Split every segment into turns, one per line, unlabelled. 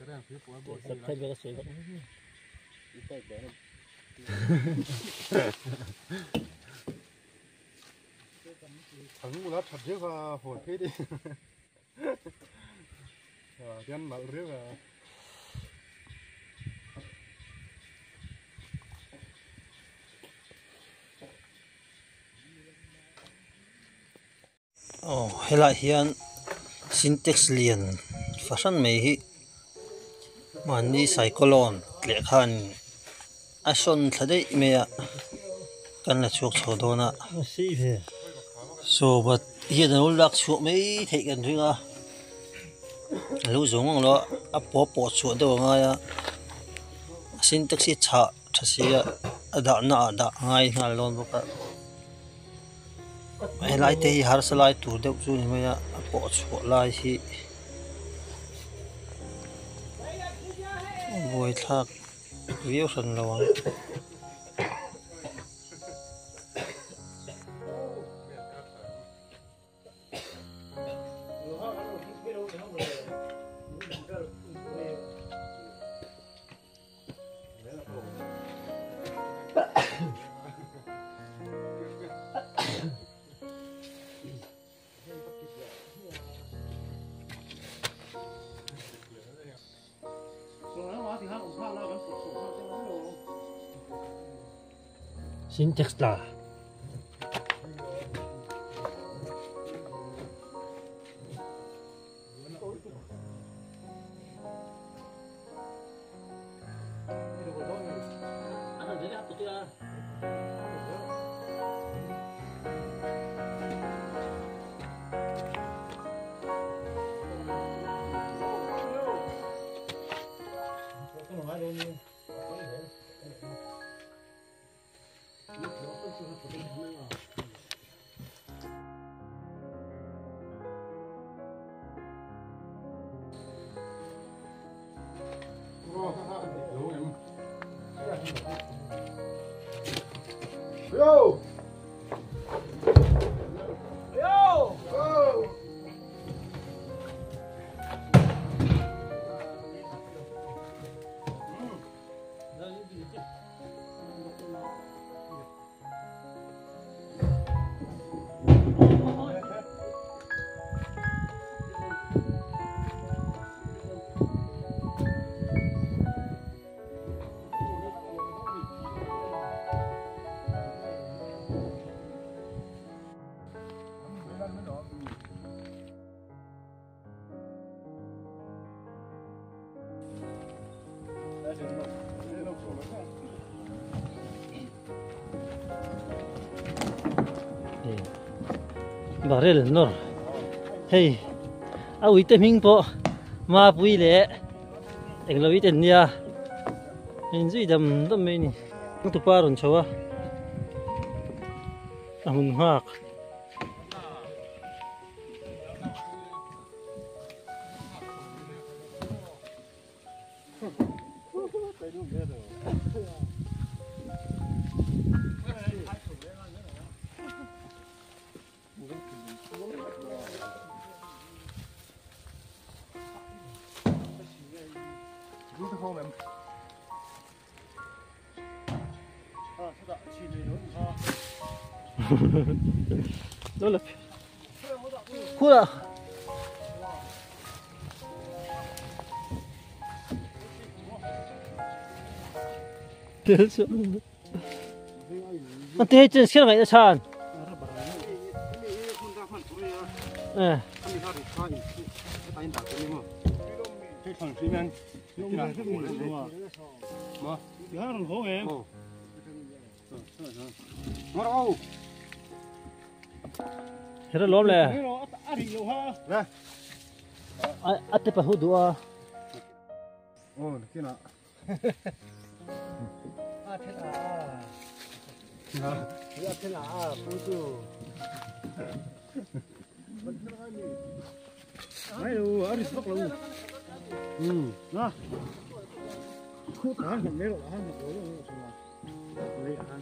Aw helaiah hian sintex lian fahran mai hi mahni cyclone tleh khan a sawn thla daih mai a kan la chhuak chho dawn a sawbat hian alo lak chhuah mai theih kan ring a alo zawng ang lo a a pawh pawh chhuah deuh a ngai a sintex hi chhah tha si a a dahna ah dah a ngai nghal dawn bawk a. Helai te hi harsa lai tur deuh chu ni mai a a pawh chhuah lai hi buaithlak viau hran lo ang. Sintex la. Barrel nawr hei a uite hming pawh mapui leh englo i ten nia inzui dam dam mai a ni tupa a rawn chho a a hmun nghak. Khu là Thế trên xe này sàn. Eh. Thế là lốm lè. À, te pa hu dua.
Oh, kina.
A thế là a thế là a pu tu.
Ai ari sok lo. Na. Khu ta han me ro han ro ro so ma. Le han.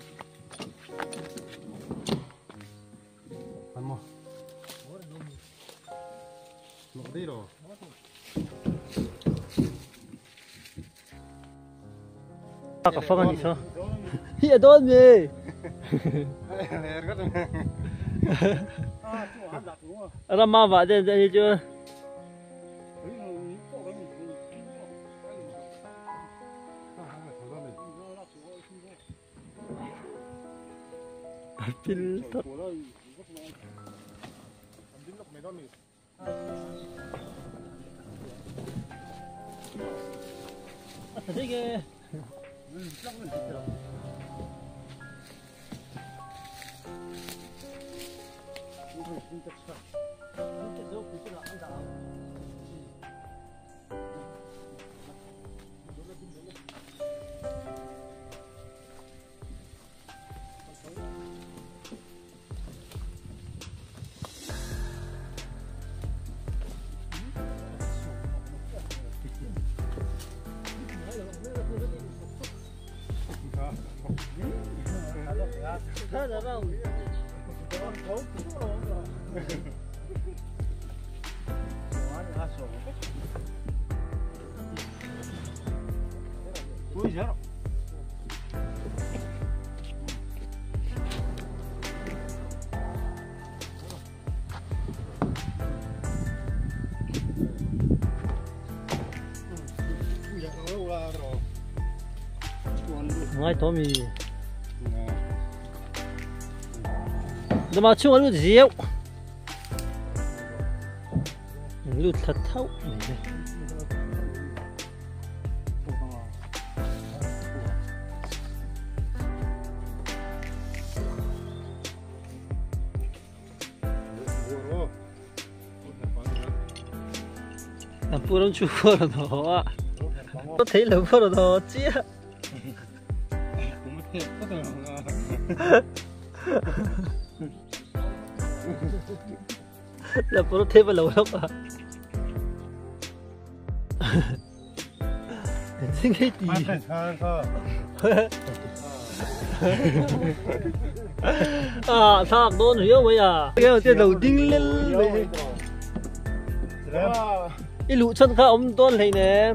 Han mo. Lo đi rồi.
Ka fang ani tho. Hi a dawn mi. Rama va den den hi chu. A pil tak. A tha dei ke. Ngai tawh mi. Dama chhung a lut ziau. Lut thla thauh mai le. Pu ram chu khuar a thaw a. Thei lo khuar a thaw chiah. Là puro thei pa lo lok a. Chính cái gì? À, thạc đôn hiểu mấy à? Cái đầu đầu đinh lên. Cái lũ chân khá ống đôn này nè.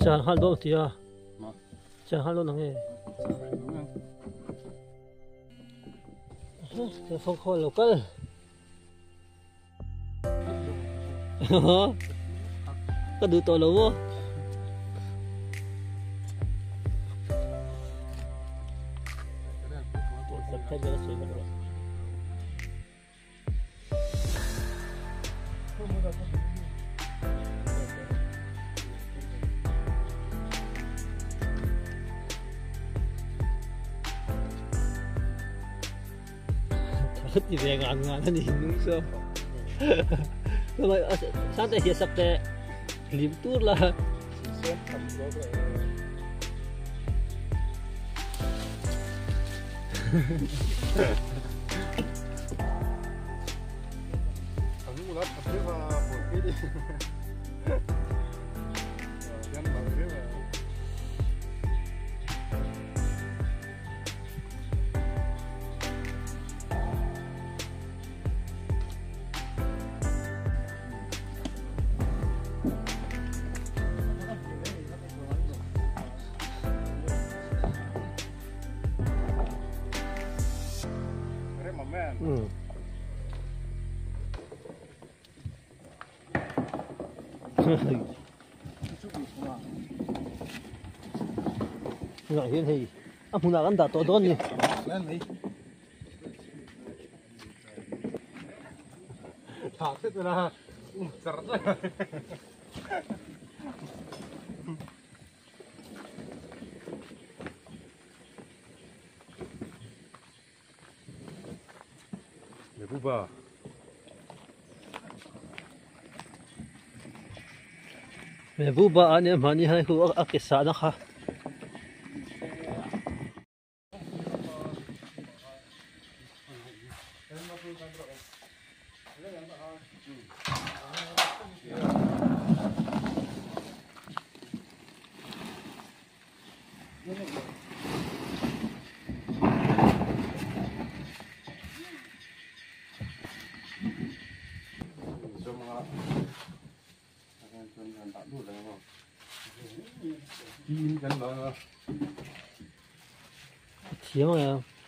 Chàng hal đâu thì à, chàng hal đâu nè. Phong khô lộc cơ. Có đủ tổ lẩu không? Thì về ngàn ngàn thì đúng sao? Rồi sáng tại hiện sắp tệ, liếm tuốt là. Ngại hiện thì ông phụ nữ ăn đã to đón nhỉ? Mehbooba a nia mahni hian khu a ke sahna kha. Thiam ang em.